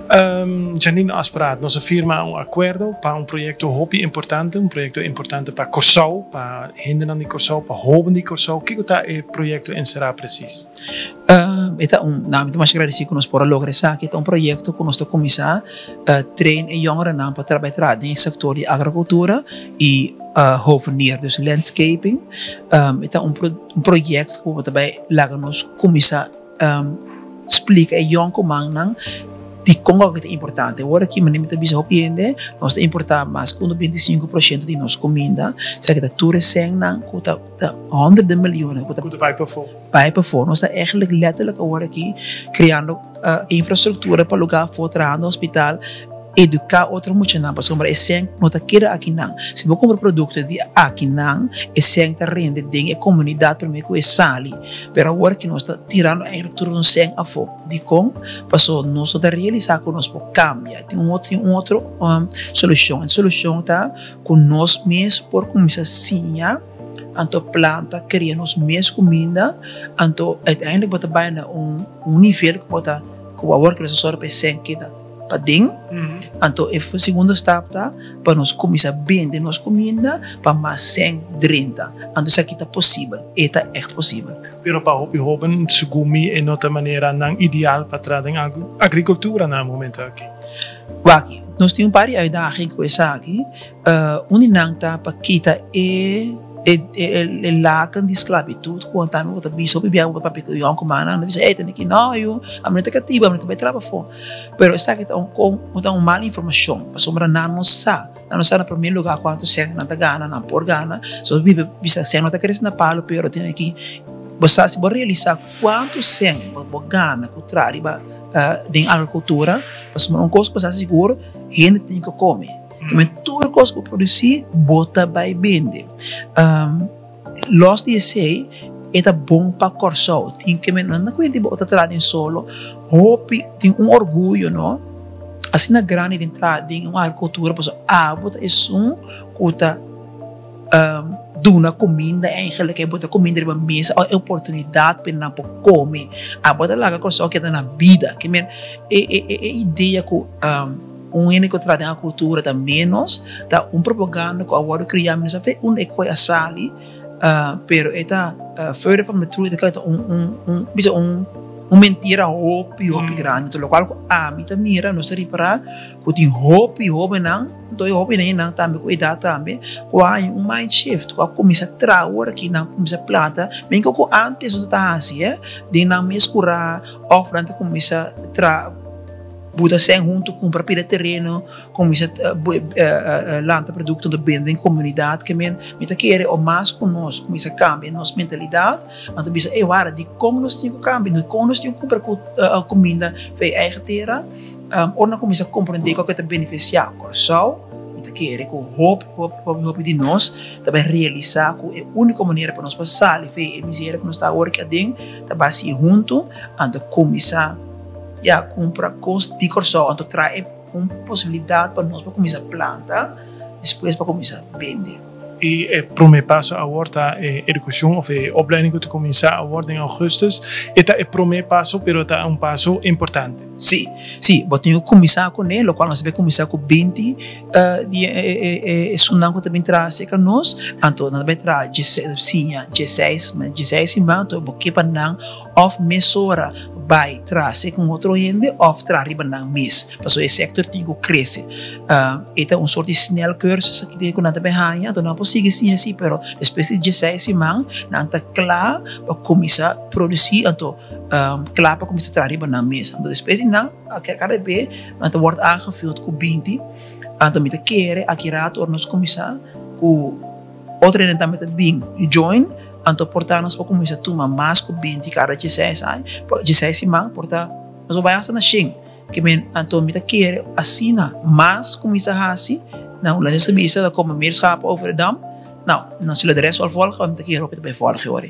Janine Aspraat, nos a firma un akuerdo pa un proyekto hopi importante, un proyekto importante pa Kòrsou, pa hendenan di Kòrsou, pa hóben di Kòrsou. Kiko ta e proyekto enserá presis? E ta un, na mi ta masha gradisí ku nos por a logra esaki. E ta un proyekto ku nos ta kuminsá train e yòngerennan pa trabai traha den e sektor di agrikultura i hovenier, dus landscaping. E ta un proyekto ku ta bai laga nos kuminsá splika e yònkumannan dikon kòke ta importante. Ora ki manera mi ta bisa hopi hende, nos ta importá mas ku 25% di nos kuminda, esaki ta tur e sènnan ku ta honderden milionen ku ta bai pafó. Bai pafó. Nos ta ègentlik lèterlik awor aki kreando infrastruktura pa lugá afó, trahando hospital, Eduká otro muchanan pasobra e sèn no ta keda akinan. Si bo kumpra produkto di akinan, e sèn ta rende den e komunidat promé ku e sali. Pero awor ki nos ta tirando eigenlijk tur nos sèn afó. Dikon? Pasobra nos no ta realisá ku nos por kambia. Tin un otro, tin un otro solushon. E solushon ta ku nos mes por kuminsá siña anto planta, kria nos mes kuminda, anto uiteindelijk bo ta bai na un nivel ku bo ta, ku awor ku nos ta sòru pa e sèn keda. Paden. Anto e segundo stap ta pa nos kuminsá bende nos kuminda pa mas sèn drenta. Anto esaki ta posibel, e ta ègt posibel. Pero pa hopi hóben, segun mi, e no ta manera nan ideal pa traha den agrikultura na e momento aki. Wak, nos tin un par di uitdaging ku esaki. Un di nan ta pa kita e e laken di sklabitut ku anta mi ku ta bisa hopi bia ku papia ku yònkumannan nan ta bisa ey tene ki no yu ami no ta katibu ami no ta bai traha pafó pero esaki ta un kon ta un mal informashon pasobra nan no sa nan no sa na promé lugá kuantu sèn nan ta gana nan por gana so biba bisa sèn no ta krese na palu pero tene ki bo sa si bo realisá kuantu sèn bo gana ku traha riba den agrikultura pasobra un kos ku bo sa sigur hende tin ku kome. Kimen tur kos ku produsí bo ta bai bende. Los di esei e ta bon pa Kòrsou. Tin ke men no ta kuenta bo ta traha den solo. Hopi tin un orguyo no asina grandi den traha den un agrikultura pasobra abo ta esun ku ta duna kuminda eigenlijk e bo ta kuminda riba mesa òf e oportunidat pa nan por kome. Abo ta laga Kòrsou keda na bida. Kimen e idea ku. Un hende ku ta traha den agrikultura ta ménos, ta un propaganda ku a wòrdu kriá, mi no sa fe unda e koi a sali, pero e ta further from the truth, e ta un un un bisa un un mentira hopi hopi grandi, enton lokual ku ami ta mira, nos ta ripará ku tin hopi hóbennan, anto e hóbennan tambe ku edat tambe, ku a haña un mind shift, ku a kuminsá traha ora ki nan kuminsá planta, menke ku ántes nos ta hasi den nan mes kurá òf nan ta kuminsá traha. Bo ta sèn huntu kumpra pida tereno, kuminsá lanta produkto ta bende den komunidat ke men mi ta kere o mas ku nos kuminsá kambia nos mentalidat nan ta bisa ey wara dikon nos tin ku kambia dikon nos tin ku kumpra kuminda for e eigen tera ora nan kuminsá komprende kua ke ta benefisiá Kòrsou mi ta kere ku hopi hopi hopi hopi di nos ta bai realisá ku e úniko manera pa nos por sali for e miseria ku nos ta awor aki aden ta basi huntu anto kuminsá. Ya kumpra kos di Kòrsou anto trae un posibilidat pa nos pa kuminsá planta despues pa kuminsá bende. I e promé paso awor ta e edukashon òf e opleiding ku ta kuminsá awor den ougùstùs. E ta e promé paso pero ta un paso importante. Sí, sí, bo tin ku kuminsá kuné, lokual nos debe kuminsá ku 20 di e esunnan ku ta bin traha serka nos, anto nan ta bai traha siña dieseis, dieseis siman, anto bo ke pa nan òf mesora bai traha segun otro hende òf traha riba nan mes, pasobra e sektor tin ku krese. E ta un sort di snelcursus aki den ku nan ta bai haña, anto nan por sigui siña si, pero despues di dieseis siman nan ta kla pa kuminsá produsí, anto kla pa kuminsá traha riba nan mes. Anto despues di nan, kada be nan ta wòrdu aangevuld ku 20, anto mi ta kere aki rato ora nos kuminsá ku otro hende tambe ta bin join. Anto por ta nos por kuminsá tuma mas ku 20 kada dieseis aña, dieseis siman, por ta nos por bai hasta na shen. Ke men anto mi ta kere asina mas kuminsá hasi, na Hulandes ta bisa, er komen meer schapen over de dam. Nou, dan zullen de rest wel volgen, mi ta kere hopi ta bai volgen hoor.